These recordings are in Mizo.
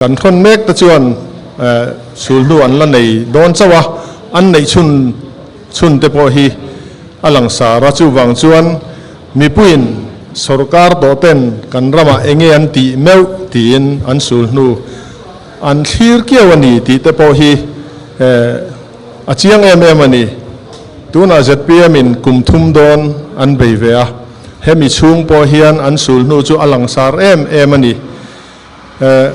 Kan thawn mek te chuan sulhnu an la nei dawn chauh a, an neih chhun chhun te pawh hi a langsar a, chuvang chuan mipuiin sorkar tawh ten kan ramah enge an tih meuh tiin an sulhnu an thlir kiau a ni tih te pawh hi a chiang em em a ni. Tunah zpm in kum thum dawn an bei ve a, hemi chhung pawh hian an sulhnu chu a langsar em em a ni.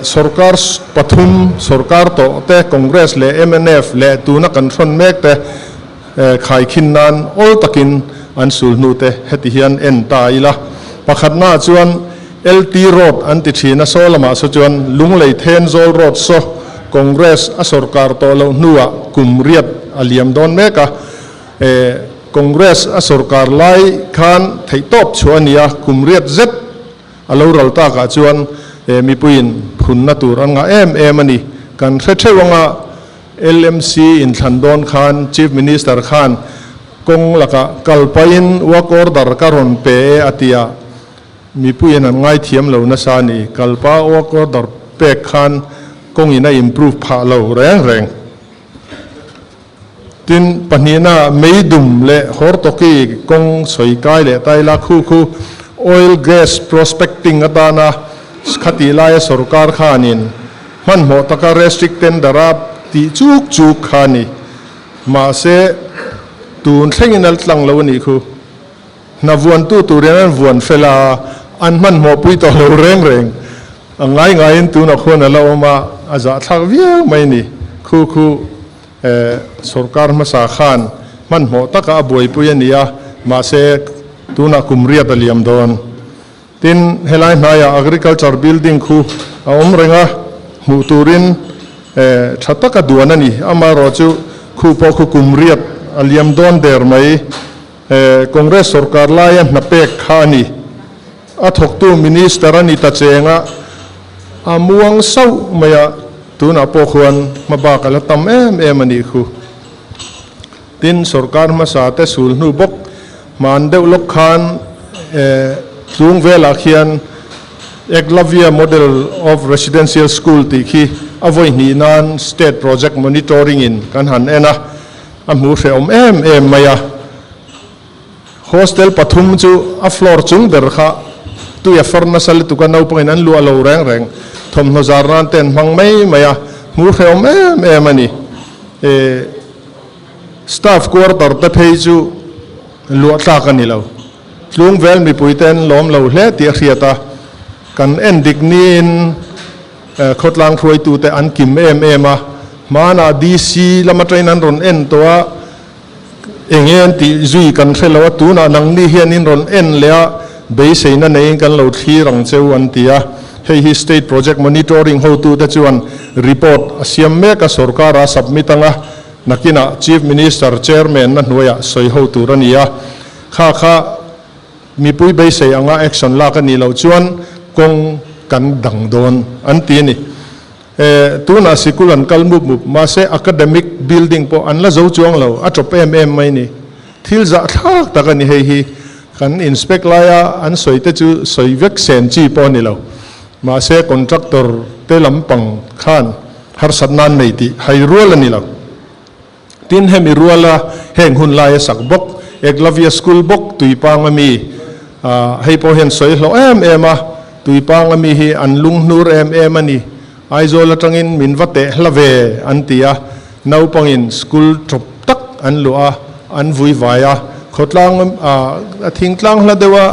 Sorkar pathum sorkar tawh te, Congress leh mnf leh tuna kan hrawn mek te khaikhin nan awl takin an sulhnu te heti hian en ta ila. Pakhatnaah chuan LT Road an ti thin a, saw lamah saw chuan Lunglei Thenzawl Road saw Congress a sorkar tawh loh hnuah kum riat a liam dawn mek a. Congress a sorkar lai khan theihtawp chhuah a ni a, kum riat zet A lo ral takah chuan mipuiin phunna tur an ngah em em a ni. Kan hre theuh anga LMC inthlan dawn khan Chief Minister khan kawng lakah kal pahin work order ka rawn pe e a ti a, mipuiin an ngaithiam lo nasa a ni. Kalpa work order pek khan kawngin a improve phah lo reng reng. Tin, pahnihna, Meidum leh Hortoki kawng sawi kai leh taila khu khu oil gas prospecting atana khatih laia sorkar khanin hmanhmawh taka restrict tender a tih chuk chuk kha a ni. Mahse, tun thlengin a tlang lo a nih khu. Hna vuantu turin an vuan fel a, an hmanhmawh pui tawh lo reng reng. A ngai ngaiin tunah khuan a la awm a, a zahthlak viau mai a ni. Khu khu sorkar hmasa khan hmanhmawh taka a buaipui a ni a, mahse tunah kum riat a liam dawn. Tin, helai hnaiah Agriculture building khu a awm reng a, hmuh turin tha taka duan a ni. Amaherawhchu khu pawh khu kum riat a liam dawn der mai. Congress sorkar laia hna pek kha a ni. A thawktu Minister a ni ta cheng a, a muang sauh mai a, tunah pawh khuan hmabak a la tam em em a nih khu. Tin, sorkar hmasa te sul hnu bawk hman deuh lawk khan tlung velah khian Eklavya Model of Residential School tih khi a vawi hnih nan State Project Monitoring in kan han en a, A hmu hrehawm em em mai a, hostel pathum chu a floor chung ber kha tui a far nasa lutuk a, naupangin an luah lo reng reng, thawmhnaw zar nan te an hmang mai mai a, hmu hrehawm em em a ni. E, staff quarter te phei chu luah tlak a ni lo. Tlung vel mipui te an lawm lo hle tih a hriat a, kan en dik niin Khawtlang hruaitute an kim em em a, hmanah DC lam atangin an rawn en tawh a, enge an tih zui kan hre lo a, tunah nangni hian in rawn en leh a, beiseina neiin kan lo thlir ang che u an ti a. Hei hi State Project Monitoring hotute chuan report a siam mek a, sorkara a submit ang a, nakinah Chief Minister Chairman na hnuaiah sawi ho tur a ni a, kha kha Mipui beisei anga action lak a nih loh chuan kawng kan dang dawn an ti a ni. E, tunah sikul an kal mup mup, mahse academic building pawh an la zo chuang lo, a tawp em em mai ni. Thil zahthlak tak a ni hei hi, kan inspect laia an sawi te chu sawi vek sen chi pawh a ni lo. Mahse contractor te lampang khan harsatna an nei tih hai rual a ni lo. Tin, hemi ruala heng hun laia sak bawk, Eklavya School bawk Tuipanga mi, hei pawh hian sawi hlawh em em a, Tuipanga mi hi an lunghnur em em a ni, Aizawl atangin min va teh hla ve an ti a, naupangin school tawp tak an luah a, an vui vai a, khawtlang a thingtlang hla deuh a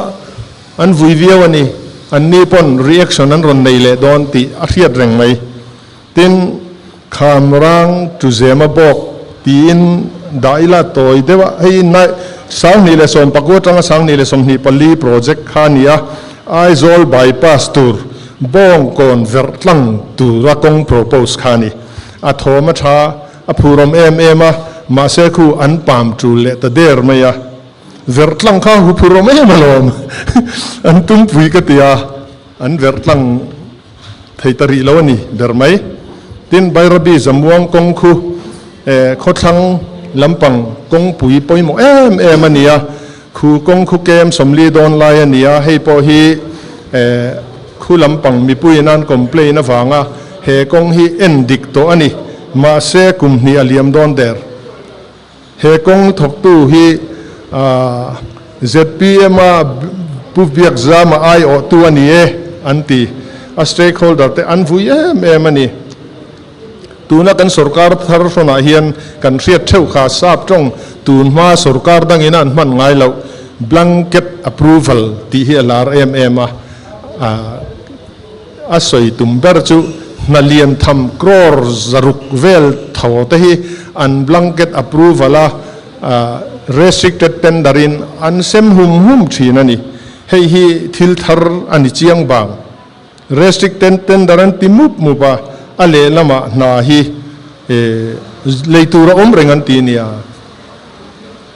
an vui viau a ni, anni pawn reaction an rawn nei leh dawn tih a hriat reng mai. Tin, Kham rang tu zema bawk tiin dah ila tawi deuh a, hei nai 2019 atanga 2024 project kha a ni a, Aizawl bypass tur Bawngkawn verh tlang tura kawng propose kha a ni. A thawm a tha, a phurawm em em a, mahse khu an pam tul leh ta der mai a. Verh tlang kha hu phurawm em alawm, an tumpui ka ti a, an verh tlang. Thei ta rih lo a ni ber mai. Tin, Bairabi Zamuang kawng khu khawthlang lampang kawngpui pawimawh em em a ni a, khu kawng khu kem 40 dawn lai a ni a, hei pawh hi khu lampang mipuiin an complain avanga he kawng hi en dik tawh a ni. Mahse kum hnih a liam dawn der. He kawng thawktu hi zpm a Pu Biakzama aiawhtu a ni e an ti. A stakeholder te an vui em em a ni. Tuna kan sorkar thar hrawnah hian kan hriat theuh kha sap tawng tun hma sorkar dangin an hman ngai loh blanket approval tih hi a lar em em a. A sawi tum ber chu hna lian tham crore zaruk vel tho te hi an blanket approval a restricted tender in an sem hum hum thin a ni. Hei hi thil thar a ni chiang bang. Restricted tender an ti mup mup a, a lehlamah hna hi lei tur a awm reng an ti nia.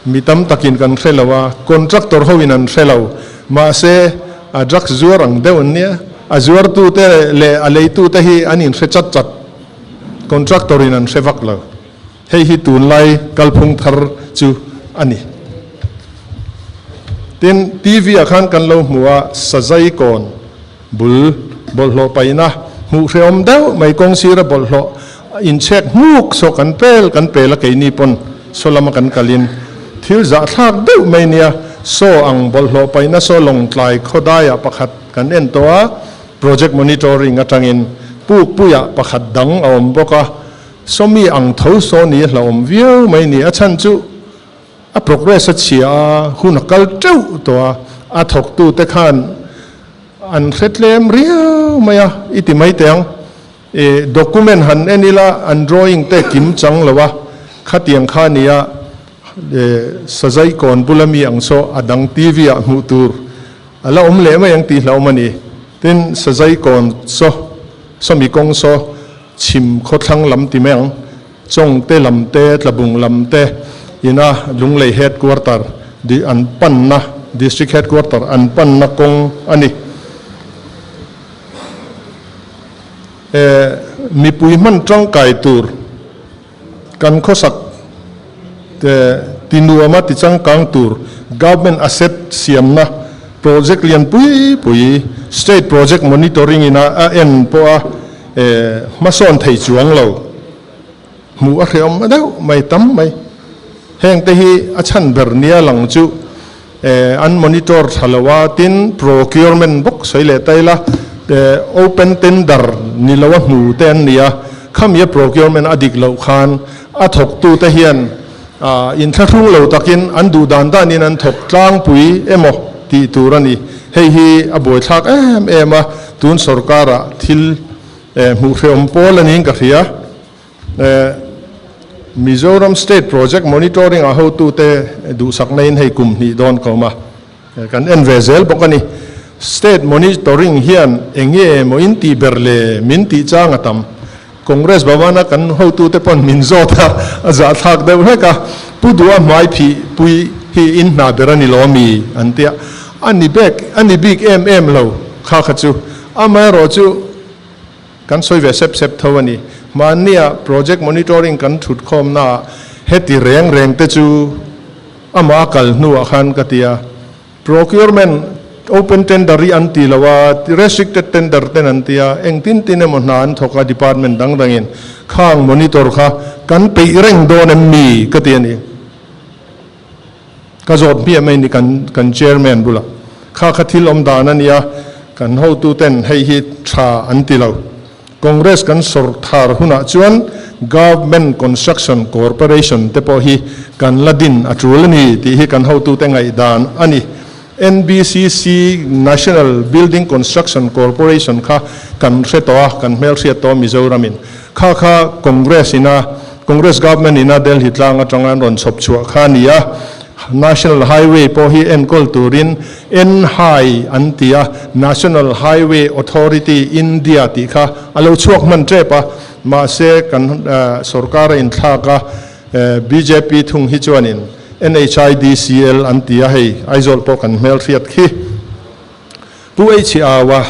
Mi tam takin kan hre lo a, contractor ho in an hre lo. Mahse, a drugs zuar ang deuh an nia. A zuartute leh a leitute hi an inhre chat chat. Contractor in an hre vak lo. Hei hi tunlai kalphung thar chu a ni. Tin, TV ah khan kan lo hmu a, Sazai kawn bul bawlhhlawh paihna hmuh hrehawm deuh mai kawng sira bawlhhlawh inchhek hmuk saw kan pel kan pel a keini pawn saw lama kan kalin thil zahthlak deuh mai nia saw ang bawlhhlawh paihna saw lawngtlai khawdaiah pakhat kan en tawh a project monitoring atangin pukpuiah pakhat dang a awm bawk a sawmi ang tho saw ni a hlauhawm viau mai ni a chhan chu A progress a chhia a, hun a kal teuh tawh a, a thawktute khan an hre tlem riau mai a, i ti mai teh ang. I document han en ila an drawing te kim chang lo a, khatiang kha nia Sazaikawn bula mi ang saw a dang TV ah hmuh tur a la awm leh mai ang tih hlauhawm a ni. Tin, Sazaikawn saw, sawmi kawng saw chhim khawthlang lam ti mai ang. Chawngte lam te, Tlabung lam te ina Lunglei Headquarter di an panna, District Headquarter an panna kawng a ni. E mipui hman tangkai tur kan khawsak te tinuama tichangkang tur Government asset siamna project lian pui pui State Project Monitoring ina a en pawha e hmasawn thei chuang lo. Hmuh a hrehawm deuh mai tam mai. Heng te hi a chhan ber nia lang chu an monitor tha lo a, tin procurement bawk sawi leh ta ila open tender ni lo a hmu te an ni a, khami a procurement a dik loh khan a thawktu te hian inthlahrung lo takin an duh dan danin an thawk tlangpui emaw tih tur a ni. Hei hi a buaithlak em em a, tun sorkara thil Hmuh hrehawm pawl a niin ka hria. Mizoram State Project Monitoring ah hotute duhsakna in hei kum hnih dawn ka awm a, kan en ve zel bawk a ni. State Monitoring hian eng nge maw in tih ber le min tih chang a tam. Congress Bhavan a kan hotute pawn min zawt a, a zahthlak deuh hlek a. Pu Duha hmai phih pui hi in hna ber a ni lo mi an tia. A ni bek, a ni bik em em lo kha kha chu. Amaherawh chu kan sawi ve sep sep tho a ni. Mahnia project monitoring kan thut khawmnaah heti reng reng te chu amah a kal hnuah khan ka ti a, procurement open tender hi an ti lo a, restricted tender ten an ti a, engtin tin emaw hna an thawk a department dang dangin khang monitor kha kan peih reng dawn em mi ka ti a ni. Ka zawt hmiah mai ni kan kan chairman bulah. Kha kha thil awm dan a nia, kan hotuten hei hi tha an ti lo. Congress kan sawrthar hunah chuan Government Construction Corporation te pawh hi kan la din a tul a ni tih hi kan hotute ngaihdan a ni. NBCC, National Building Construction Corporation, kha kan hre tawh a, kan hmelhriat tawh Mizoramin. Kha kha Congress ina, Congress Government ina Delhi tlang atanga an rawn chhawp chhuah kha a ni a. National Highway pawh hi enkawl turin NHAI an ti a, National Highway Authority India tih kha a lo chhuak hman tep a, mahse kan sorkar a inthlak a, Bjp thung hi chuanin NHIDCL an ti a, hei Aizawl pawh kan hmelhriat khi. Pu Eichhiaua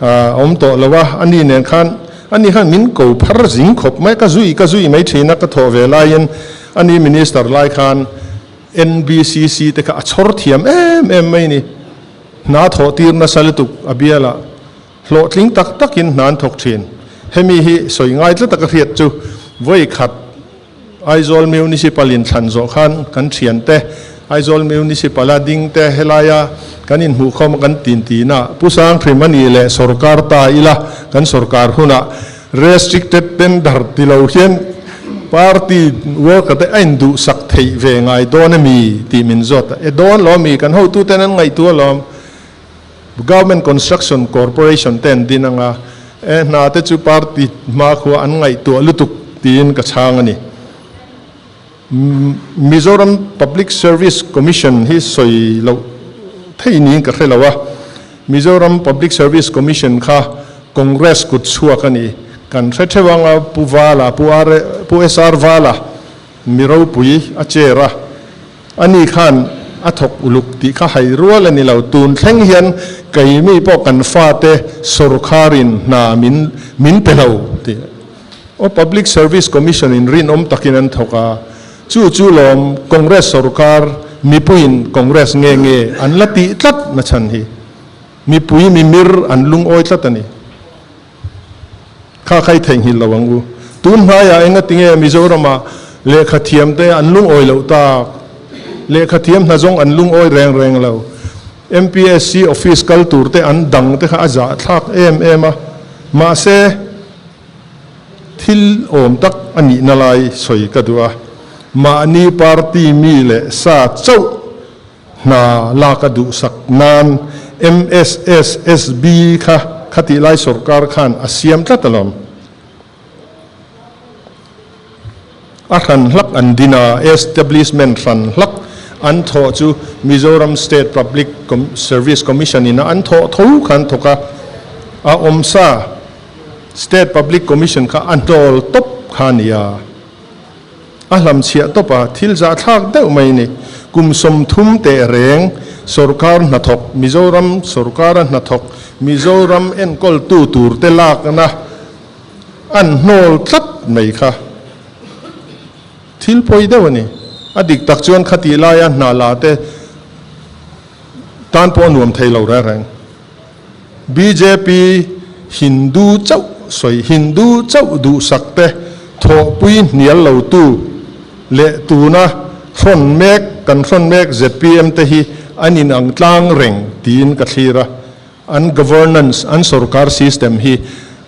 a awm tawh lo a, ani nen khan ani khan min ko phar zing khawp mai, ka zui ka zui mai thin a, ka thawh ve laiin ani Minister lai khan NBCC te kha a chhawr thiam em em mai ni, hna thawh tir nasa lutuk a bialah. Hlawhtling tak takin hna an thawk thin. Hemi hi sawi ngai tlat a ka hriat chu vawi khat Aizawl Municipal in thlan zawh khan kan thiante Aizawl Municipal a ding te helaia kan inhmuhkhawm a kan tin tin a, Pu Sangthrim a nih leh sorkar ta ila kan sorkar hunah restricted tender ti lo hian party worker te a induhsak theih ve ngai dawn a mi tih min zawt a, e dawn lo mi kan hotuten an ngaihtuah alawm. Government Construction Corporation te an din anga, e hna te chu party hmakhua an ngaihtuah lutuk tiin ka chhang a ni. Mizoram Public Service Commission hi sawi loh thei niin ka hre lo a, Mizoram Public Service Commission kha Congress kut chhuak a ni. Kan hre theuh anga Pu Vala, Pu R, Pu SR Vala mi ropui a chair a, Ani khan a thawk uluk tih kha hai rual a ni lo. Tun thleng hian keimi pawh kan fate sawrkharin hna min min pe lo tih aw Public Service Commission in rinawm takin an thawk a, chu chu lawm Congress sawrkar mipuiin Congress nge nge an la tih tlat na chhan hi. Mipui mimir an lungawi tlat a ni. Kha kha i theihnghilh lo ang u. Tun hnaiah engatinge Mizoramah lehkha thiamte an lungawi loh tak? Lehkha thiam hna zawng an lungawi reng reng lo. MPSC office kal turte an dang te kha a zahthlak em em a. Mahse, thil awm tak a nihna lai sawi ka duh a. Mahni party mi leh sa chauh Hna lak a duhsak nan MSSSB kha khatih lai sorkar khan a siam tlat alawm. A hran hlak an din a, establishment hran hlak an thawh chu Mizoram State Public Service Commission in a an thawh tho kha an thawk a, a awmsa State Public Commission kha a hnawl tawp kha a ni a. A hlamchhiah tawp a, thil zahthlak deuh mai ni. Kum 30 teh reng sorkar hnathawk, Mizoram sorkara hnathawk, Mizoram enkawltu turte lakna an hnawl tlat mai kha thil pawi deuh a ni. A dik tak chuan khatih laia hna la te tan pawh a nuam thei lo reng reng. Bjp Hindu chauh sawi Hindu chauh duhsak te thawhpui hnial lo tu leh tuna hrawn mek kan hrawn mek zpm te hi an in ang tlang reng tiin ka thlir a, an governance an sorkar system hi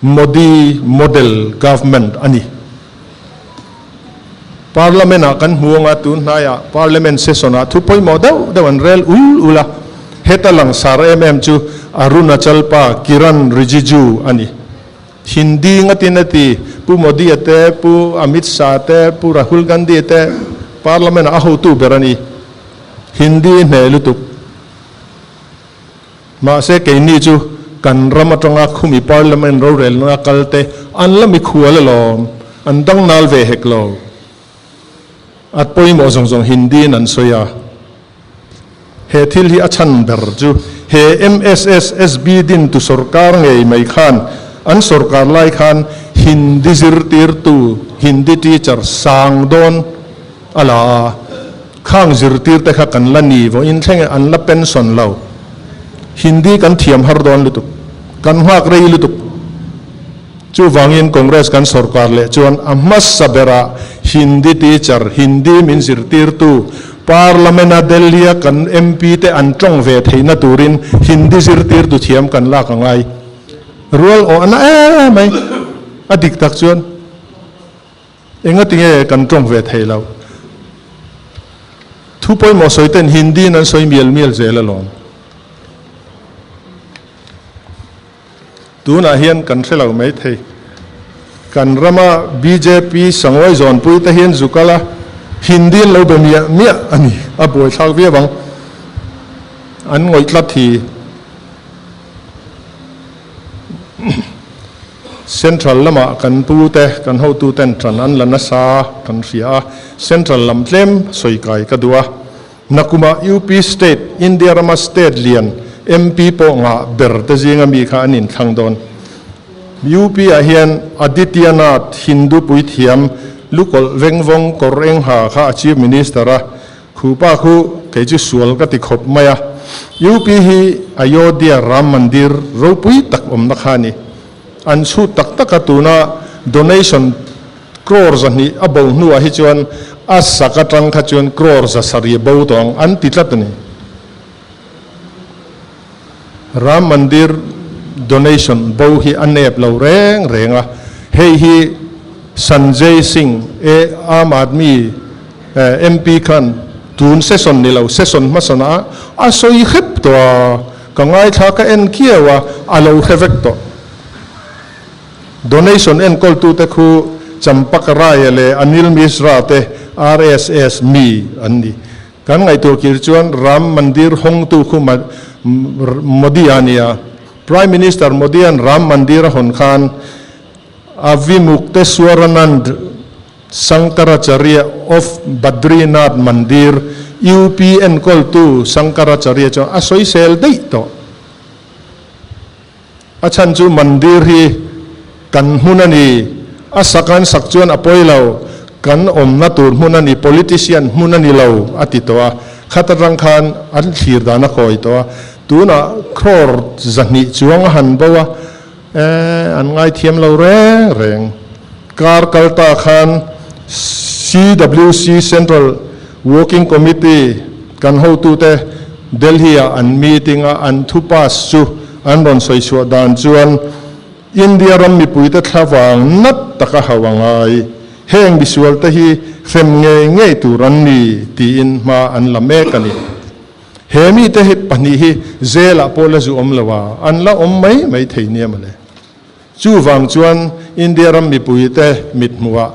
Modi model government a ni. Parliament ah kan hmu anga tun hnaiah Parliament session ah thu pawimawh deuh deuh an rel ul ul a, heta langsar em em chu Arunachal pa Kiran Rijiju a ni. Hindi ngatin a ti, Pu Modi a te, Pu Amit Shah te, Pu Rahul Gandhi te Parliament ah a hotu ber a ni. Hindi hneh lutuk. Mahse keini chu kan ram atanga khumi Parliament rorelna kal te an la mikhual alawm, an dang nal ve hek lo. At pawimawh zawng zawng Hindi in an sawi a. He thil hi a chhan ber chu he MSSSB din tu sorkar ngei mai khan an sorkar lai khan Hindi zirtirtu, Hindi teacher, sang dawn a la a. Khang zirtir te kha kan la ni vawiin thleng e an la pension lo. Hindi kan thiam har dawn lutuk. Kan nghak rei lutuk. Chuvangin Congress kan sorkar leh chuan a hmasa berah Hindi teacher, Hindi min zirtirtu, Parliament a Delhi a kan MP te an tawng ve theihna turin Hindi zirtirtu thiam kan lak a ngai. Rual awh a na em mai. A dik tak chuan. Engatinge kan tawng ve thei lo? Thu pawimawh sawi ten Hindi in an sawi mial mial zel alawm. Tunah hian kan hre lo mai thei. Kan rama bjp sangawi zawnpui te hian zu kal a, Hindi an lo be miah miah a ni. A buaithlak viau ang. An ngawih tlat hi. Central lamah kan pu te, kan hotu ten ṭan an la nasa kan hria a, Central lam tlem sawi kai ka duh a. Nakumah UP State, India rama state lian MP pawh ngah ber te zinga mi kha an inthlang dawn. UP ah hian Adityanath Hindu puithiam lukawlh vengvawng kawr eng ha kha a Chief Minister a, Khu pa khu kei chu sual ka ti khawp mai a. UP hi Ayodhya Ram Mandir ropui tak awmna kha a ni. An chhut tak tak a, tuna donation crore 200 a bo hnuah hi chuan a sak atang kha chuan crore 700 bo tawh ang an ti tlat a ni. Ram Mandir donation bo hi a nep lo reng reng a, hei hi Sanjay Singh e Aam Aadmi MP khan tun session ni lo session hmasana a sawi hrep tawh a, ka ngaithla ka en kiau a, a lo hre vek tawh. Donation enkawltute khu Champak Rai leh Anil Mishra te RSS mi an ni. Kan ngaihtuah kir chuan Ram Mandir hawngtu khu Modi a nia. Prime Minister Modi-a'n Ram Mandir a hawn khan Avimukteshwaranand Shankaracharya of Badrinath Mandir, UP enkawltu Shankaracharya chuan a sawisel daih tawh. A chhan chu mandir hi kan hmun a ni, a sak an sak chuan a pawi lo, kan awmna tur hmun a ni, politician hmun a ni lo a ti tawh a, khat atang khan an thlir dan a kawi tawh a, tunah crore 200 chuang a han bo a, e an ngaithiam lo reng reng. Kar kal ta khan CWC Central Working Committee kan hotute Delhi-ah an meeting a, an thu pass chu an rawn sawi chhuah dan chuan India ram mipuite thlavang nat taka hau a ngai. Heng misualte hi hrem ngei ngei tur an ni tiin hma an la mek a ni. He mite hi pahnih hi jail-ah pawh la zu awm lo a, an la awm mai mai thei nia mawle. Chuvang chuan India ram mipuite mithmuhah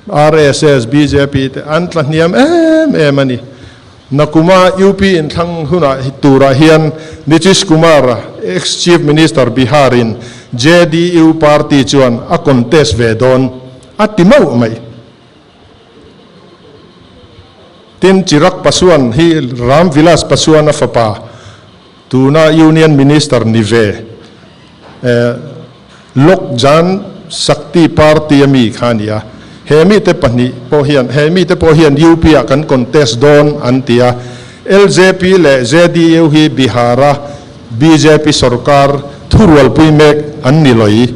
RSS, bjp te an tla hniam em em a ni. Nakuma UP inthlang hunah turah hian Nitish Kumar, ex-Chief Minister Bihar in JDU party chuan a contest ve dawn a ti mauh mai. Tin, Chirag Paswan hi Ram Vilas Paswan-a fapa, tuna Union Minister ni ve, Lok Jan Shakti Party a mi kha a ni a. He mite pahnih pawh hian, he mite pawh hian UP-ah kan contest dawn an ti a. LJP leh JDU hi Bihar-a bjp sorkar thurualpui mek an ni lawih.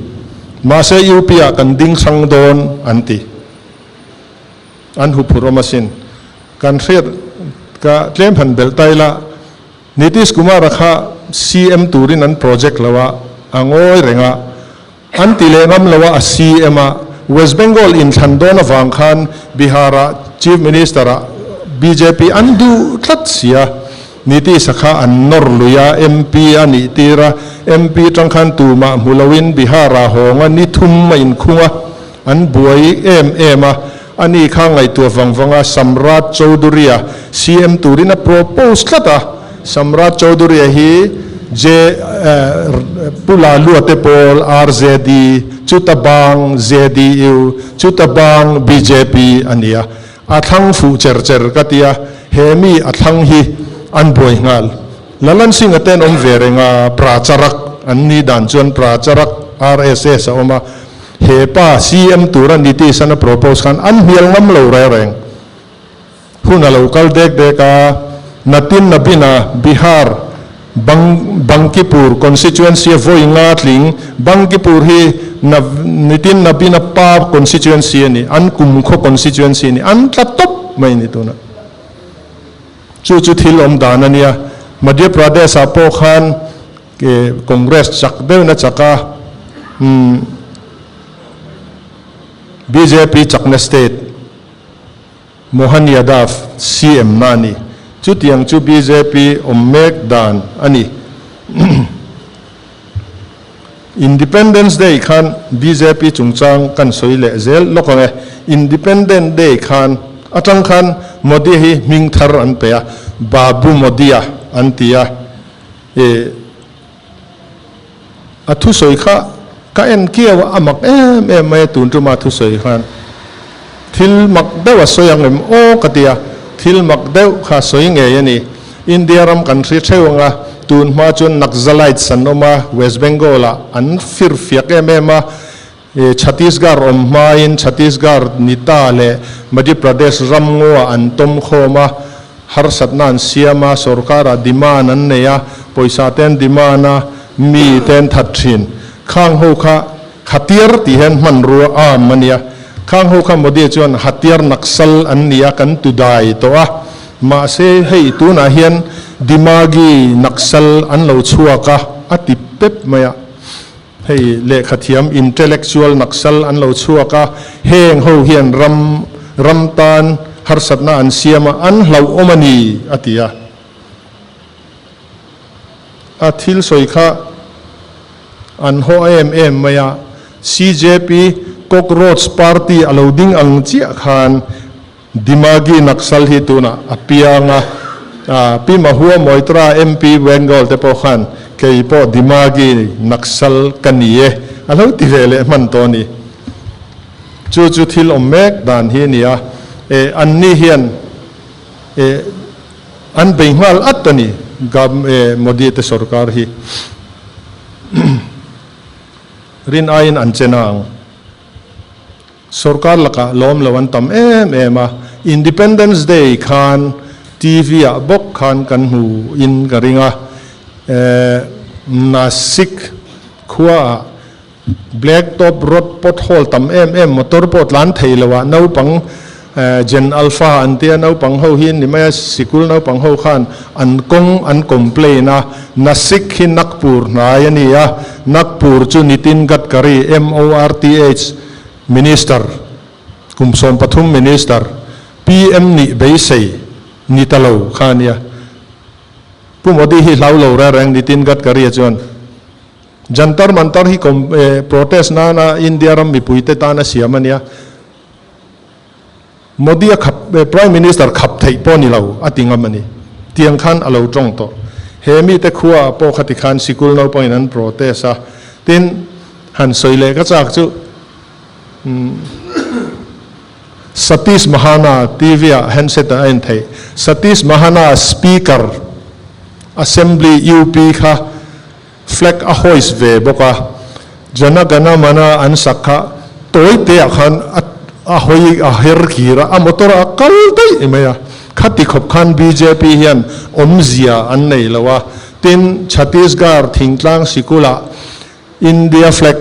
Mahse UP-ah kan ding hrang dawn an ti. An huphurh awm asin. Kan hriat ka tlem han belh ta ila, Nitish Kumar-a kha CM turin an project lo a, a ngawi reng a. An ti leh ngam lo a, a CM a. West Bengal inthlan dawn avang khan Bihar-ah Chief Minister-ah bjp an duh tlat si a. Nitish-a kha an nawr lui a, MP a nih tir a. MP tang khan tumah hmu loin Bihar-ah hawng a, ni thum a inkhung a. An buai em em a, ani kha ngaihtuah vang vang a, Samrat Chowdhury-a CM turin a propose tlat a, Samrat Chowdhury-a hi J Pu Lalua te pawl RJD, chuta bang JDU, chuta bang bjp a ni a, a thlang fuh cher cher ka ti a, he mi a thlang hi an buai nghal. Lalan Singh-a te an awm ve reng a, Pracharak an ni dan chuan Pracharak RSS a awm a, He pa CM tura Nitish an a propose khan an hnial ngam lo reng reng. Hun a lo kal dek dek a, Natin Nabina Bihar Bang Bankipur constituency a vawi nga tling, Bankipur hi Nitin Nabina pa constituency a ni, an kumkhaw constituency a ni, an tla tawp mai a ni tunah. Chu chu thil awm dan a nia. Madhya Pradesh ah pawh khan Congress chak deuhin a chak a, bjp chakna state Mohan Yadav CM na a ni. Chutiang chu bjp awm mek dan a ni. Independence Day khan bjp chungchang kan sawi leh zel lawk ang e. Independent Day khan atang khan Modi hi hming thar an pe a, Babu Modi-a an ti a. E, a thusawi kha ka en kiau a, a mak em em mai a tun tuma thusawi khan thil mak deuh a sawi ang em aw ka ti a, thil mak deuh kha sawi ngei a ni. India ram kan hri theuh ang a, tun hma chuan Naxalites an awm a, West Bengal ah an fir fiak em em a, e, Chhattisgarh awm hmain Chhattisgarh Nita leh Madhya Pradesh ram ngaw ah an tawm khawm a, harsatna an siam a, sorkarah demand an nei a, pawisa te an demand a, mi te an that thin. Khang ho kha Hatiar tih hian hmanrua arm a nia. Khang ho kha Modi chuan hatiar Naxal an nia kan tu dai tawh a. Mahse hei tunah hian Dimagi Naxal an lo chhuak a, a ti pep mai a. Hei lehkhathiam intellectual Naxal an lo chhuak a, heng ho hian ram ram tan harsatna an siam a, an hlauhawm a ni, a ti a. A thil sawi kha an haw em em mai a, CJP Cockroach Party a lo ding ang chiah khan Dimagi Naxal hi tunah a piang a, Pi Mahua Moitra MP Bengal te pawh khan kei pawh Dimagi Naxal ka ni e a lo ti ve leh hman tawh a ni. Chu chu thil awm mek dan hi a ni a, e anni hian e An bei nghal at a ni, Gam e Modi te sorkar hi rin aiin an che na ang. Sorkar lakah lawm lo an tam em em a, Independence Day khan TV ah bawk khan kan hmu in ka ring a, Nasik khua ah Black top road pothole tam em em motor pawh tlan thei lo ah naupang Gen Alpha an tia naupang ho hi ni mai a sikul naupang ho khan an kawng an complain a Nasik hi Nagpur hnai a ni a Nagpur chu Nitin Gadkari MORTH Minister kum 13 Minister PM nih beisei ni ta lo kha a nia Pu Modi hi hlau lo reng reng Nitin Gadkari a chuan Jantar Mantar hi kom protest nana India ram mipuite tana siam a nia. Modi a khap Prime Minister khap theih pawh ni lo a ti ngam a ni. Tiang khan a lo tawng tawh. He mite khua ah pawh khati khan sikul naupangin an protest a. Tin, han sawi leh ka chak chu Satish Mahana TV ah handset ah a en theih. Satish Mahana Speaker Assembly UP kha Flag a hoist ve bawk a, Jana Gana Mana an sak kha tawi te ah khan a a hawi a her kir a, a motor a kal daih mai a. Khati khawp khan bjp hian awmzia an nei lo a, tin Chhattisgarh thingtlang sikulah India flag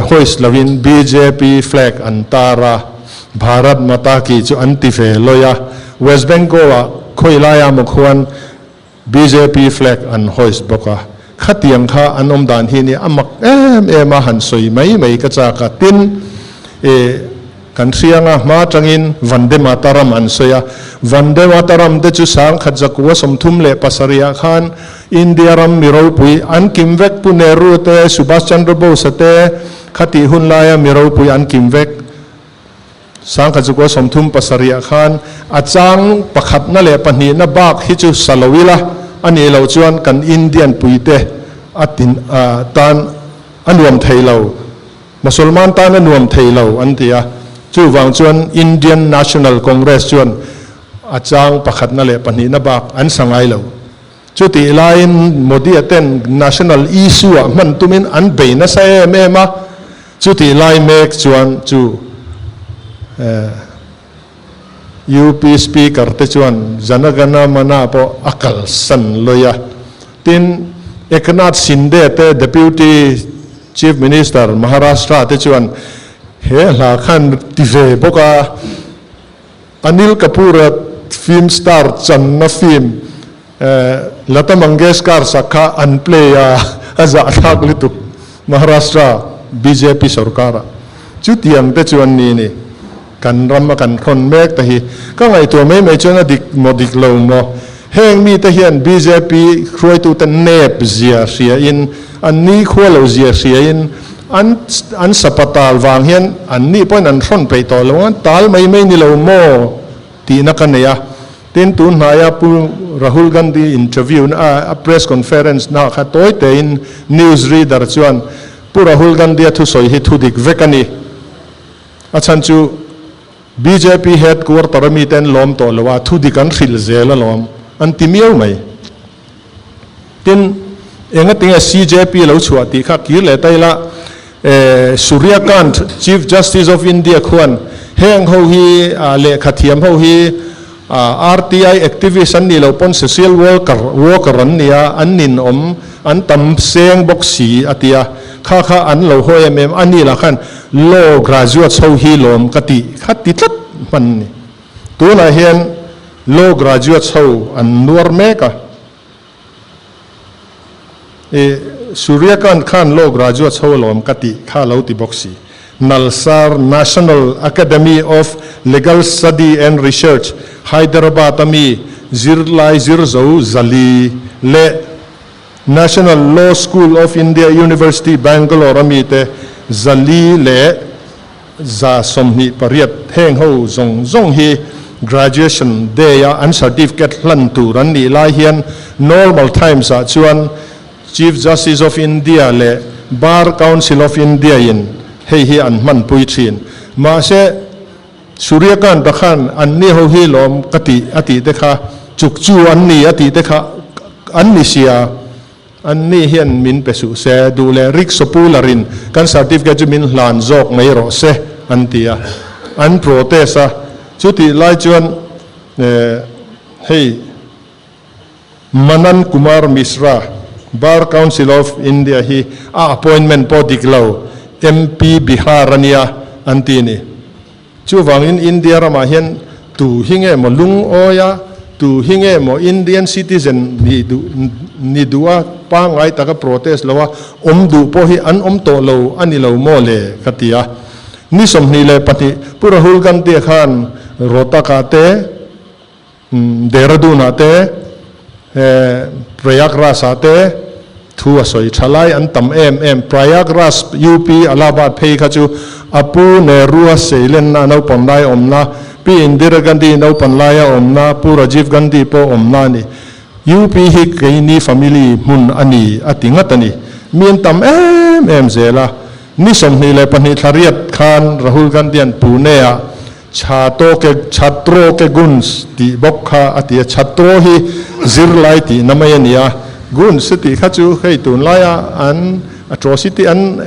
hoist lovin bjp flag an tar a, Bharat Mata Ki chu an ti ve lawih a, West Bengal ah khawilaia maw khuan Bjp flag an hoist bawk a, khatiang kha an awm dan hi nia a mak em em a han sawi mai mai ka chak a, tin e kan hrianga hma atangin Vande Mataram an sawi a, Vande Mataram te chu sangkhat zakua 37 ah khan India ram mi ropui an kim vek Pu Nehru te Subhas Chandra Bose te khatih hun laia mi ropui an kim vek. 1937 ah khan a chang pakhatna leh pahnihna bak hi chu sa lo ila, a nih loh chuan kan Indian puite a tin tan a nuam thei lo, Mosolman tan a nuam thei lo an ti a. Chuvang chuan Indian National Congress chuan a chang pakhatna leh pahnihna bak an sa ngai lo. Chutih laiin Modi-a ten national issue-ah hman tumin an bei nasa em em a, chutih lai mek chuan chu UP Speaker te chuan Jana Gana Mana pawh a kalsan lawih a. Tin, Eknath Shinde te Deputy Chief Minister Maharashtra te chuan he hla khan ti ve bawk a. Anil Kapoor-a film star channa film Lata Mangeshkar sak kha an play a, a zahthlak lutuk Maharashtra bjp sorkar-ah. Chutiang te chuan ni ni kan ram a kan hrawn mek te hi ka ngaihtuah mai mai chuan a dik maw dik lo maw? Heng mite hian bjp hruaitute nep zia hriain, an nikhua lo zia hriain, an an sapatal vang hian an ni pawhin an hrawn peih tawh lo ang, tal mai mai ni lo maw tihna ka nei a. Tin, tun hnaia Pu Rahul Gandhi interview na a press conference na kha tawi tein news reader chuan Pu Rahul Gandhi-a thusawi hi thudik vek a ni. A chhan chu Bjp head quarter a mite an lawm tawh lo a, thu dik an hrilh zel alawm, an ti miau mai. Tin, engatinge CJP lo chhuah tih kha kir leh ta ila, Surya Kant, Chief Justice of India khuan heng ho hi lehkha thiam ho hi RTI activist an nih loh pawn social worker worker an nia, an ninawm, an tam seng bawk si a ti a. Kha kha an lo haw em em a ni lah khan law graduates ho hi lawm ka tih kha ti tlat hman a ni. Tunah hian law graduates ho an nuar mek a. I Suryakant khan law graduates ho lawm ka tih kha lo ti bawk si. Nalsar National Academy of Legal Study and Research, Hyderabad a mi zirlai zirzo 400 leh National Law School of India University, Bangalore a mite 428 heng ho zawng zawng hi Graduation Day a an certificate hlan tur an nih lai hian normal times ah chuan Chief Justice of India leh Bar Council of India in hei hi an hmanpui thin. Mahse, Suryakant-a khan an ni ho hi lawm ka tih a tih te kha chuk chu an ni a tih te kha an ni sia, an ni hian min pe suh se, duh leh rickshaw puller-in kan certificate chu min hlan zawk mai rawh se an ti a, an protest a. Chutih lai chuan hei. Manan Kumar Mishra, Bar Council of India hi a appointment pawh dik lo, MP Bihar a nia an ti a ni. Chuvangin India ramah hian tu hi nge maw lungawi a, tu hi nge maw Indian citizen ni duh ni duh a, pangngai taka protest lo a awm duh pawh hi an awm tawh lo a ni lo maw le ka ti a. Ni 22 Pu Rahul Gandhi khan Rohtak-ah te, Dehradun-ah te, Prayagraj-ah te thu a sawi tha lai an tam em em. Prayagraj, UP, Allahabad phei kha chu a pu Nehru-a seilenna naupang lai awmna, Pi Indira Gandhi naupan laia awmna, Pu Rajiv Gandhi pawh awmna a ni. UP hi keini family hmun a ni a ti ngat a ni. Mi an tam em em zel a. Ni 22 thla riat khan Rahul Gandhi-a'n Pune-ah Chhato ke Chhatro ke Guns tih bawk kha a ti a, Chhatro hi zirlai tihna mai a ni a, Guns tih kha chu hei tunlaia an atrocity an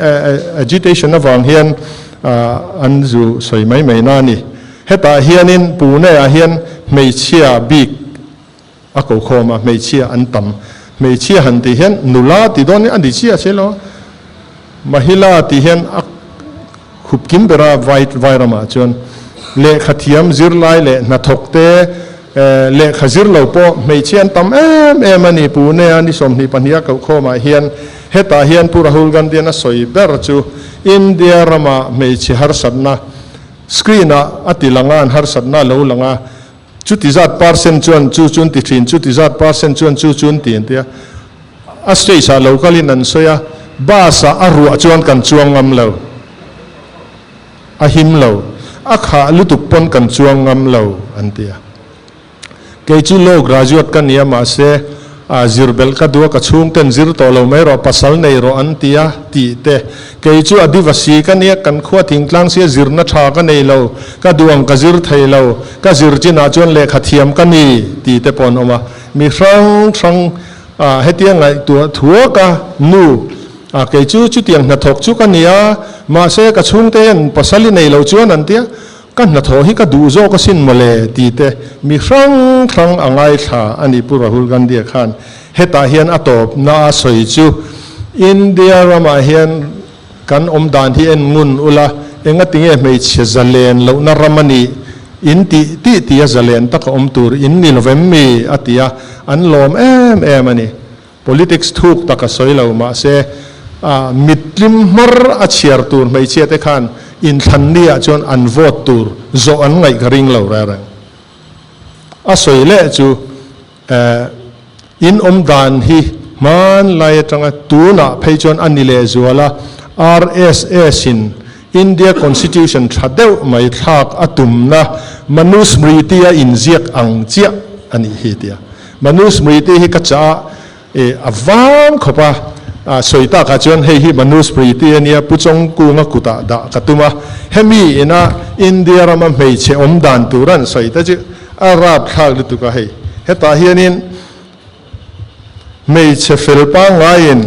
agitation avang hian an zu sawi mai mai na a ni. Hetah hianin Pune ah hian hmeichhia bik a ko khawm a, hmeichhia an tam. Hmeichhia han tih hian nula tih dawn a ni chiah si lo, Mahila tih hian a khup kim ber a vai vai ramah chuan lehkha thiam zirlai leh hnathawk te lehkha zir lo pawh hmeichhia an tam em em a ni. Pune a ni 22 a koh khawmah hian hetah hian Pu Rahul Gandhi-an a sawi ber chu India rama hmeichhe harsatna screen-ah a ti lang a, an harsatna a lo lang a. Chuti zat percent chuan chu chu an ti thin, chuti zat percent chuan chu chu an ti an ti a. A stage ah lo kalin an sawi a, bus ah a ruah chuan kan chuang ngam lo, a him lo, a khah lutuk pawn kan chuang ngam lo an ti a. Kei chu law graduate ka nia mahse a zir belh ka duh a, ka chhungten zir tawh lo mai rawh, pasal nei rawh an ti a tih te. Kei chu Adivasi ka nia, kan khua thingtlang sia zirna tha ka nei lo, ka duh ang ka zir thei lo, ka zir chinah chuan lehkha thiam ka ni tih te pawh an awm a. Mi hrang hrang ah hetia ngaihtuah thuak a, nu ah kei chu chutiang hnathawk chu ka ni a, mahse ka chhungte hian pasal i nei lo chuan an tia, ka hnathawh hi ka duh zawk asin mawle tih te mi hrang hrang a ngaithla a ni Pu Rahul Gandhi-a khan hetah hian a tawpna a sawi chu India ramah hian kan awm dan hi en ngun ula engatinge hmeichhe zalen lohna ram a nih in tih tih tih a zalen taka awm tur in ni lovem mi a ti a, an lawm em em a ni. Politics thuk tak a sawi lo, mahse mitlim hmar a chhiar tur hmeichhia te khan inthlan ni ah chuan an vote tur zawh an ngaih ka ring lo reng reng. A sawi leh chu in awm dan hi hmanlai atanga tunah phei chuan a ni leh zual a, RSS in India Constitution tha deuh mai thlak a tumna Manusmriti a inziak ang chiah a nih hi tia. Manusmriti hi ka chah a, a vang khawp a, sawi takah chuan hei hi Manusmriti a nia, Pu Chawngkunga kutah dah ka tum a, hemi ina India rama hmeichhe awm dan tur an sawi te chu a rapthlak lutuk a hei. Hetah hianin Hmeichhe fel pangngaiin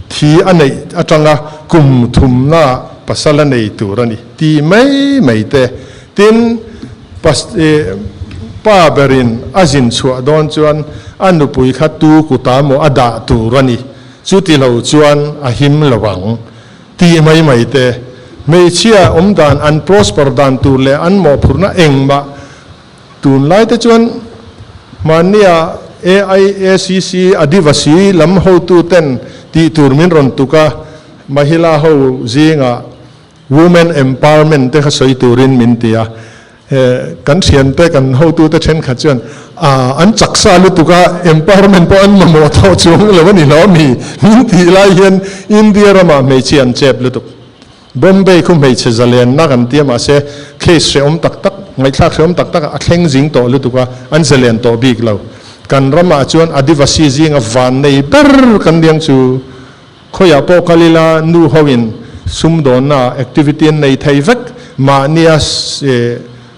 thi a neih atanga kum thumna pasal a nei tur a ni ti mai mai te. Tin, pa berin a zin chhuah dawn chuan a nupui kha tu kuta maw a dah tur a ni. Chuti lo chuan a him lo ang. Tih mai mai te, hmeichhia awm dan an prosper dan tur leh an mawhphurhna engmah tunlai te chuan hmannia AIACC Adivasi lam hotu ten tih tur min rawn tuk a, Mahila ho zingah Women Empowerment te kha sawi turin min ti a. Kan thiante, kan hotute thenkhat chuan an chaksa lutuk a, empowerment pawh an mamawh tawh chuang lo a ni lo ami? Min tih lai hian India ramah hmeichhia an chep lutuk. Bombay khu hmeichhe zalenna kan tia mahse case hrehawm tak tak, ngaihthlak hrehawm tak tak a thleng zing tawh lutuk a, an zalen tawh bik lo. Kan ramah chuan Adivasi zinga van nei ber kan liang chu Khawiah pawh kal ila nu hoin sumdawnna activity an nei thei vek, mahnia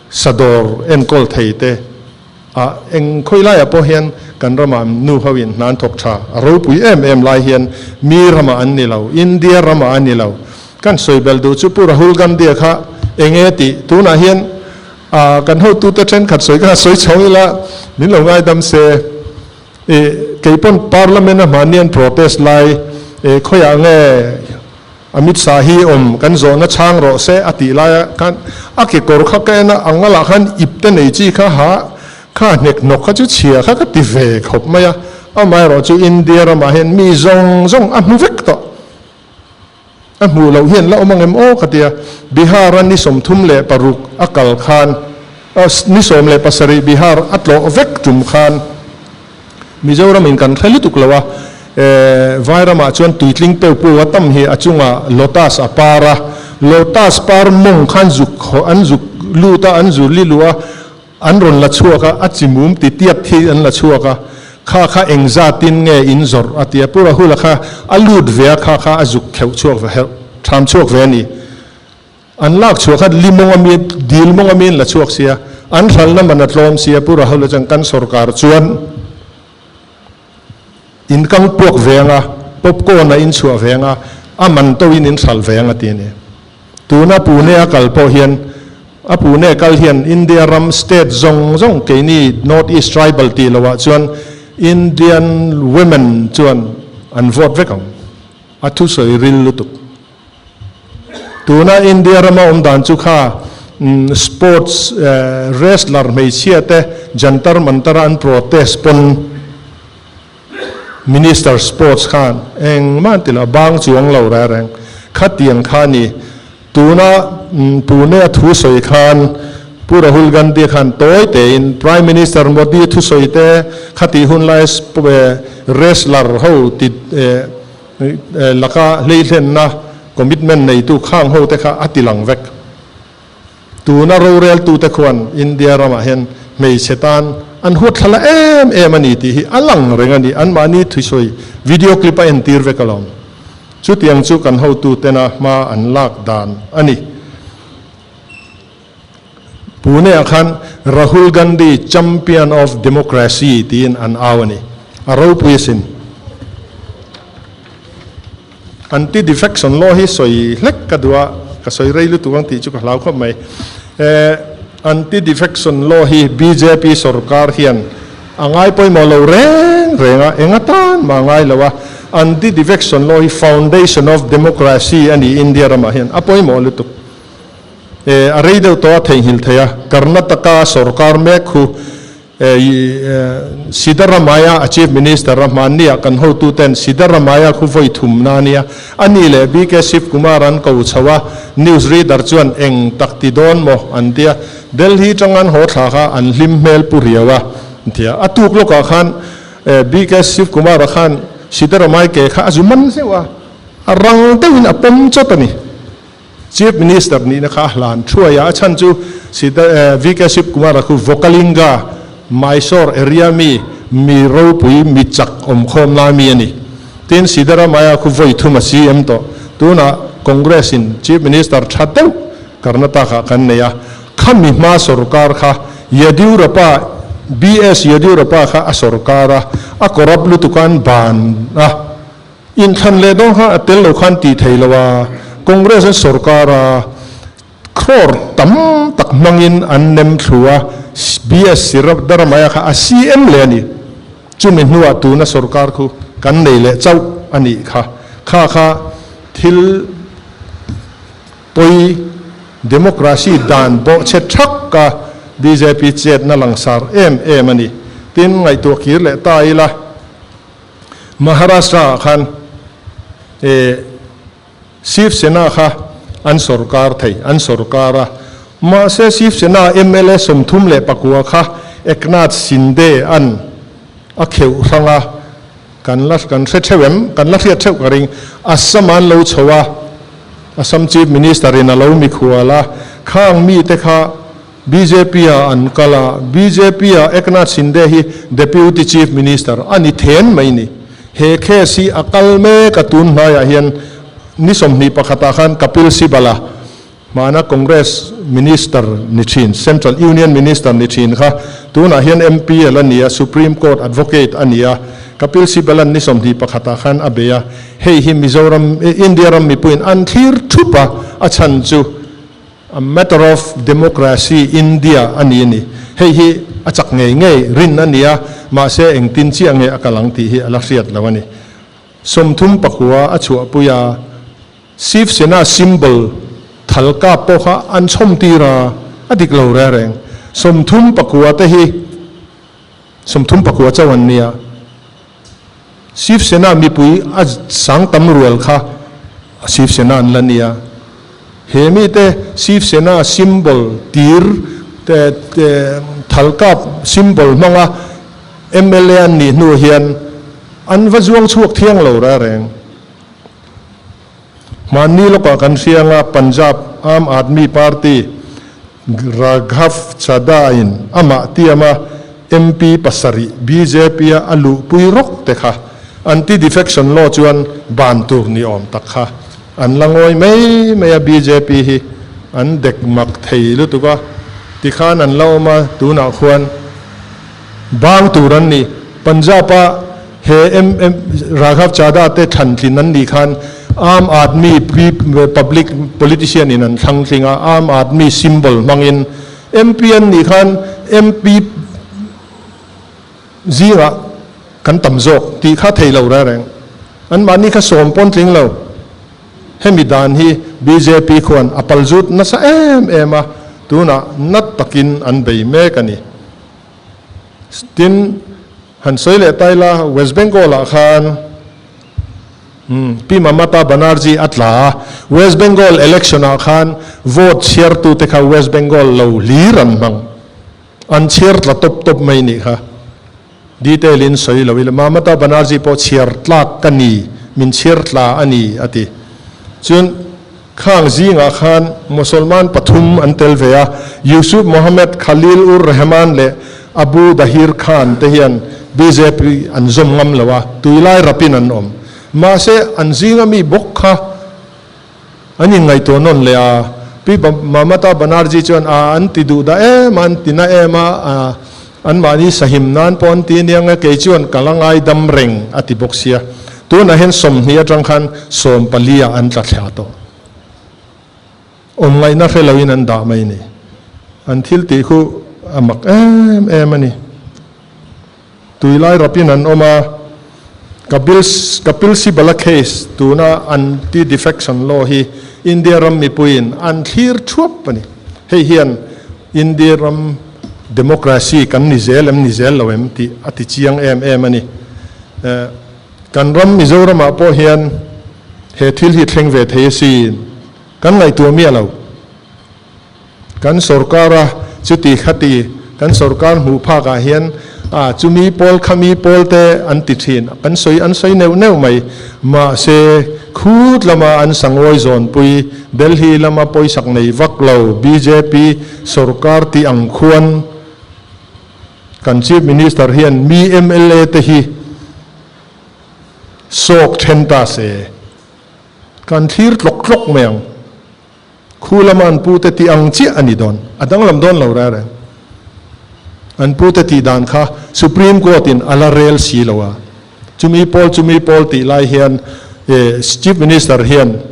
sadawr enkawl thei te ah eng khawi laiah pawh hian kan ramah nu hoin hna an thawk tha a ropui em em lai hian mi ramah an ni lo, India ramah a ni lo. Kan sawi bel duh chu Pu Rahul Gandhi-a kha eng nge tih tunah hian kan hotute thenkhat sawi kha sawi chho ila min lo ngaidam se. I kei pawn parliament a hmahni an protest lai i khawiah nge Amit Shah hi awm kan zawhna chhang rawh se a tih laia khan a kekawr kha ka en a, ang alah khan ip te nei chi kha ha kha hnek hnawk kha chu chhia kha ka ti ve khawp mai a, amaherawh chu India ramah hian mi zawng zawng a hmu vek tawh. A hmuh loh hian la awm ang em aw ka tia, Bihar a ni 36 a kal khan, ni 17 Bihar a tlawh vek tum khan Mizoram in kan hre lutuk lo a, Vairamah chuan tuitling peu pu a tam hi a chungah lotus a par a, lotus par mawng khan zuk an zuk lut a, an zu li luh a, An rawn la chhuak a, a chimum ti tiat hi an la chhuak a, kha kha engzatin nge in zawrh a ti a, Pu Rahula kha a lut ve a, kha kha a zuk kheuh chhuak ve herh, tham chhuak ve a ni. An lak chhuah kha li mawng ami, dil mawng ami an la chhuak sia, an hralna man a tlawm sia, Pu Rahula chuan kan sorkar chuan in kang puak ve ang a, popcorn a in chhuah ve ang a, a man to in in hralh ve ang a ti a ni. Tuna Pune a kal pawh hian, a Pune kal hian India ram state zawng zawng keini North East tribal tih loh ah chuan Indian women chuan an vote vek ang. A thusawi ril lutuk. Tuna India rama awm dan chu kha sports wrestler hmeichhia te Jantar Mantar a an protest pawn Minister Sports khan engmah an ti lo, a bang chuang lo reng reng. Khatiang kha a ni. Tuna Pune a thusawi khan Pu Rahul Gandhi khan tawi tein Prime Minister Modi thusawi te khatih hun lai wrestler ho ti laka hleihlenna commitment neitu khang ho te kha a ti lang vek. Tuna roreltute khuan India ramah hian hmeichhe tan an huatthlala em em a ni tih hi a lang reng a ni. Anmahni thusawi video clip a entir vek alawm. Chutiang chu kan hotutena hma an lak dan a ni. Pune-ah khan Rahul Gandhi Champion of Democracy tiin an au a ni. A ropui asin. Anti-defection law hi sawi hlek ka duh a, ka sawi rei lutuk ang tih chu ka hlau khawp mai. Anti-defection law hi bjp sorkar hian a ngai pawimawh lo reng reng a, eng atan mah a ngai lo a. Anti-defection law hi foundation of democracy a ni India ramah hian a pawimawh lutuk. A rei deuh tawh a theihnghilh thei a, Karnataka sorkar mek khu Siddaramaiah a Chief Minister a hmanniah kan hotuten Siddaramaiah khu vawi thumna a nia. A ni leh BK Shivkumar an ko chho a, news reader chuan eng tak ti dawn maw an tia. Delhi tang an haw thla kha an hlim hmel pu riau a tia. A tuk lawkah khan BK Shivkumar-a khan Siddaramai ke kha a zu man zeuh a, a rang deuhin a pawm chawt a ni. Chief Minister nihna kha a hlan thuai a, a chhan chu VK Shivkumar-a khu Vokalinga, Mysore area mi, mi ropui, mi chak awmkhawm lai mi a ni. Tin, Siddaramaiah khu vawi thum a CM tawh. Tunah Congress in Chief Minister tha deuh Karnataka kan nei a, khami hma sorkar kha Yediyurappa, BS Yediyurappa kha a sorkar a, a corrupt lutuk a an ban a. Inthlan leh dawn kha a tel lo khan tih thei lo a, Congress an sorkar a, crore tam tak hmangin an nem thlu a, BS Siddaramaiah kha a CM leh a ni. Chumi hnuah tuna sorkar khu kan nei leh chauh a nih kha. Kha kha thil. Pawi democracy dan bawhchhe thak a bjp chetna langsar em em a ni. Tin, ngaihtuah kir leh ta ila, Maharashtra ah khan e Shiv Sena kha an sorkar thei, an sorkar a. Mahse Shiv Sena mla 34 kha Eknath Shinde an a kheuh hrang a, kan la kan hre theuh em? Kan la hriat theuh ka ring. Assam an lo chho a, Assam Chief Minister in a lo mikhual a, khang mite kha bjp ah an kal a, bjp ah Eknath Shinde hi Deputy Chief Minister a ni then mai ni. He case hi a kal mek a tun hnaiah hian ni 21 ah khan Kapil Sibal a hmana Congress Minister ni thin, Central Union Minister ni thin kha tunah hian MP a la ni a, Supreme Court Advocate a ni a, Kapil Sibal an ni 21 ah khan a bei a, hei hi Mizoram, India ram mipuiin an thlir thup a, a chhan chu A matter of democracy India a ni a ni. Hei hi a chak ngei ngei rin a ni a, mahse engtin chiah nge a kal ang tih hi a la hriat lo a ni. 39 a chhuahpui a, Shiv Sena symbol thal kap pawh kha an chhawm tir a, a dik lo reng reng. 39 te hi 39 chauh an nia. Shiv Sena mipui a sang tam rual kha Shiv Sena an la nia. He mite Shiv Sena symbol tir te thalkap symbol hmanga mla an nih hnu hian an va zuang chhuak thiang lo reng reng. Hmanni lawkah kan hria anga Punjab Aam Aadmi Party Raghav Chadha in amah tiama MP pasarih bjp a a luhpui rawk te kha anti-defection law chuan ban tur ni awm tak kha an la ngawi mai mai a, bjp hi an dek mak thei lutuk a tikhan an la awm a, tunah khuan bang tur an ni. Punjab a He MM Raghav Chadha te thlan tlin an nih khan Aam Aadmi public politician in an thlang tling a, Aam Aadmi symbol hmangin MP an nih khan MP zingah kan tam zawk tih kha thei lo reng reng. Anmahni kha sawm pawn tling lo. Hemi dan hi bjp khuan a palzut nasa em em a, tunah nat takin an bei mek a ni. Tin, han sawi leh ta ila, West Bengal ah khan Pi Mamata Banerjee a tla a, West Bengal election ah khan vote chhiartute kha West Bengal lo hlir an hmang. An chhiar tla tawp tawp mai nih kha. Detail in sawi lo ila, Mamata Banerjee pawh chhiar tlak ka ni, min chhiar tla a ni a ti. Chuan Khang zingah khan Mosolman pathum an tel ve a, Yusuf Mohammed, Khalil ur Rehman leh Abu Dahir Khan te hian bjp an zawm ngam lo a, tuilai rapin an awm. Mahse, an zinga mi bawk kha an inngaihtuah nawn leh a, Pi Mamata Banerjee chuan a an ti duh dah em a, an ti na em a, anmahni sahim nan pawh an ti aniang e, kei chuan ka la ngaidam reng a ti bawk sia. Tunah hian 20 atang khan 14 ah an tla thla tawh. Awm ngaihna hre loin an dah mai ni. An thil tih khu a mak em em a ni. Tuilai rapin an awm a, Kapil Kapil Sibal-a case tuna anti-defection law hi India ram mipuiin an thlir thuap a ni. Hei hian India ram democracy kan ni zel em ni zel lo em tih a ti chiang em em a ni. Kan ram Mizoramah pawh hian he thil hi thleng ve thei asin kan ngaihtuah miah lo. Kan sorkara chuti khati kan sorkar hmuh phakah hian a chumi pawl khami pawl te an ti thin kan sawi an sawi neuh neuh mai. Mahse khut lama an sangawi zawnpui Delhi lama pawisak nei vak lo bjp sorkar tih ang khuan kan Chief Minister hian mi mla te hi sawk then ta se kan thlir tlawk tlawk mai ang. Khu lama an pute tih ang chiah a ni dawn. A danglam dawn lo reng reng. An pute tih dan kha Supreme Court in a la rel si lo a. Chumi pawl chumi pawl tih lai hian Chief Minister hian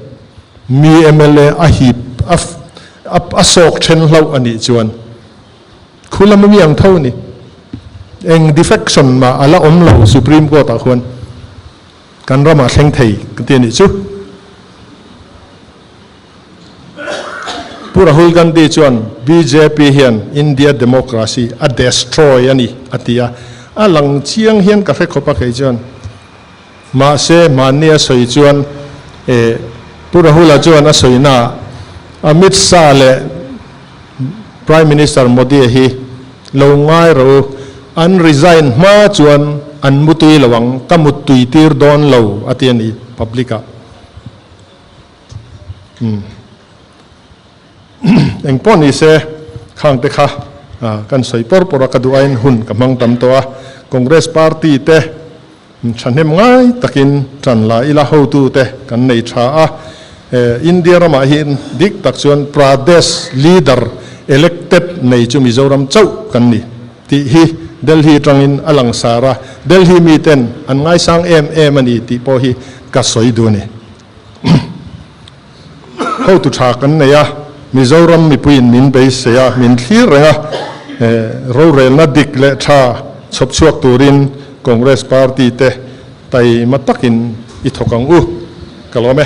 mi mla a hip a a sawk then hlauh a nih chuan khu lama mi ang tho a ni. Eng defection mah a la awm lo Supreme Court ah khuan kan ramah thleng thei ka ti a nih chu. Pu Rahul Gandhi chuan bjp hian India democracy a destroy a ni a ti a, a lang chiang hian ka hre khawp a kei chuan. Mahse hmanni a sawi chuan eh Pu Rahul-a chuan a sawi naah Amit Shah leh Prime Minister Modi-a hi lo ngai rawh u, an resign hma chuan an mutui lo ang, ka muttui tir dawn lo a ti a ni public-ah. Umm. Eng pawh ni se, khang te kha kan sawi pawr pawr a, ka duh aiin hun ka hmang tam tawh a. Congress party te thahnem ngai takin tan la ila hotu te kan nei tha a. India ramah hian dik tak chuan Pradesh leader elected nei chu Mizoram chauh kan ni tih hi Delhi atangin a langsar a, Delhi miten an ngaisang em em a ni tih pawh hi ka sawi duh a ni. Hotu tha kan nei a, Mizoram mipuiin min beisei a, min thlir reng a, rorelna dik leh tha chhawp chhuak turin Congress party te taima takin i thawk ang u. Ka lawm e.